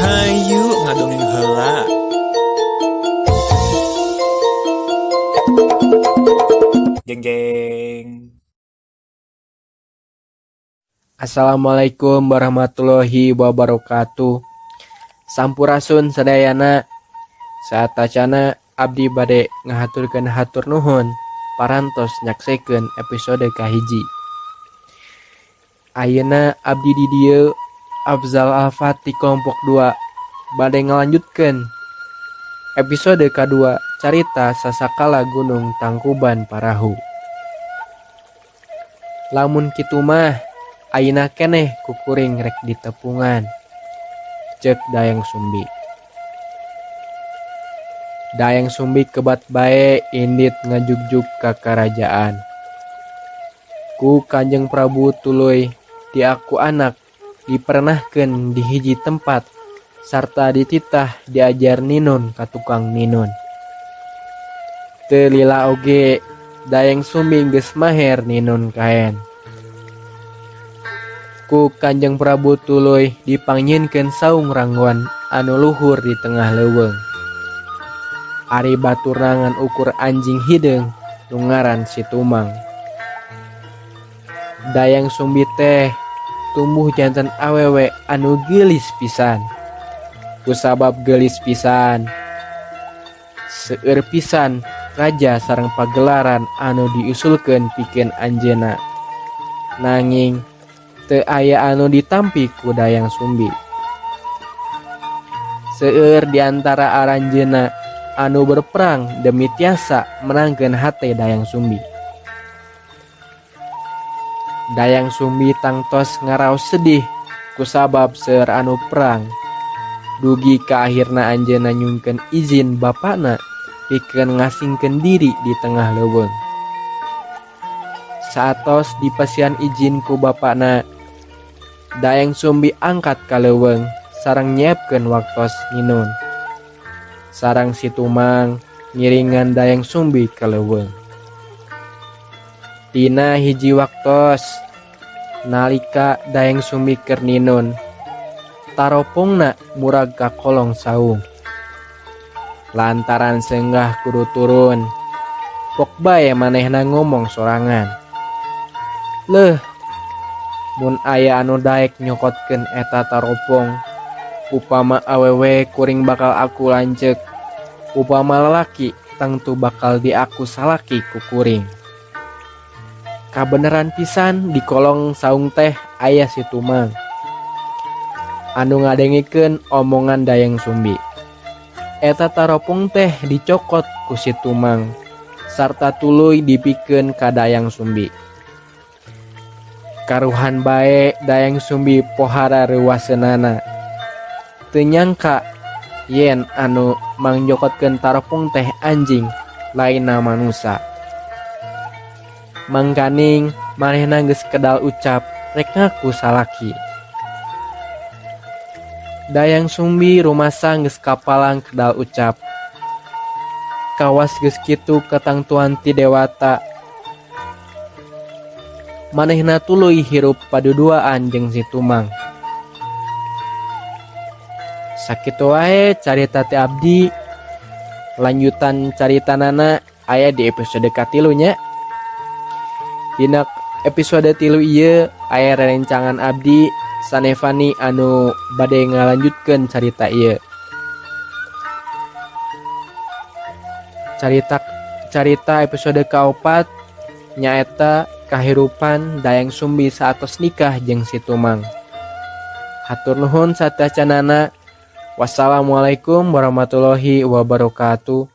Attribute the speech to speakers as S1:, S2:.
S1: Hayu ngadongeng heula. Jeng jeng.
S2: Assalamualaikum warahmatullahi wabarakatuh. Sampurasun sadayana. Saatacana abdi bade ngahaturkeun hatur nuhun parantos nyaksekeun episode kahiji. Ayeuna abdi di dieu Afzal Al-Fatih kelompok 2 bade ngalanjutkeun episode kadua carita Sasakala Gunung Tangkuban Parahu. Lamun kitu mah ayeuna keneh ku kuring rek ditepungan. Ceuk Daeng Sumbi. Daeng Sumbi kebat bae indit ngajugjug ka karajaan. Ku Kanjeng Prabu tuluy diaku anak dipernahkeun di hiji tempat sarta dititah diajar ninun ka tukang ninun. Teu lila oge Daeng Sumbi geus maher ninun kaen. Ku Kanjeng Prabu tuluy dipangyinkeun saung ranggon anu luhur di tengah leuweung. Ari baturna ngan ukur anjing hideung nu ngaran si Tumang. Dayang Sumbi teh tumbuh janten awewe anu geulis pisan. Kusabab geulis pisan, seueur pisan raja sareng pagelaran anu diusulkeun pikeun anjeunna. Nanging teu aya anu ditampi ku Dayang Sumbi. Seueur di antara aranjeunna anu berperang demi tiasa menangkeun hate Dayang Sumbi. Dayang Sumbi tangtos ngaraos sedih kusabab seueur anu perang. Dugi ka akhirna anjeunna nyungkeun izin bapana pikeun ngasingkeun diri di tengah leuweung. Saatos dipasihan izin ku bapana, Dayang Sumbi angkat ka leuweung sareng nyiapkeun waktos ninun. Sareng si Tumang ngiringan Dayang Sumbi ka leuweung. Dina hiji waktos nalika Dayang Sumbi keur ninun, taropongna murag ka kolong saung. Lantaran senggah kudu turun, pok bae manehna ngomong sorangan. Leuh, mun aya anu daek nyokotkeun eta taropong, upama awewe kuring bakal aku lanceuk, upama lalaki tangtu bakal diaku salaki ku kuring. Kabeneran pisan di kolong saung teh aya si Tumang anu ngadengikeun omongan Dayang Sumbi. Eta taropong teh dicokot ku si Tumang sarta tuluy dipikeun ka Dayang Sumbi. Karuhan bae Dayang Sumbi pohara reuwaseunana. Teu nyangka yen anu mangjokotkeun taropong teh anjing lainna manusa. Mangkaning manehna geus kedal ucap rek ngaku salaki. Dayang Sumbi rumasa geus kapalang kedal ucap. Kawas geus kitu katangtuan ti dewata. Manehna tuluy hirup paduduaan jeung si Tumang. Sakitu wae carita ti abdi. Lanjutan caritanana aya di episode katilu nya. Dina episode tilu ieu aya rerencangan abdi Sanevani anu bade ngalanjutkeun carita ieu. Carita episode kaopat nyaeta kahirupan Dayang Sumbi saatos nikah jeung si Tumang. Hatur nuhun satacanana. Wassalamualaikum warahmatullahi wabarakatuh.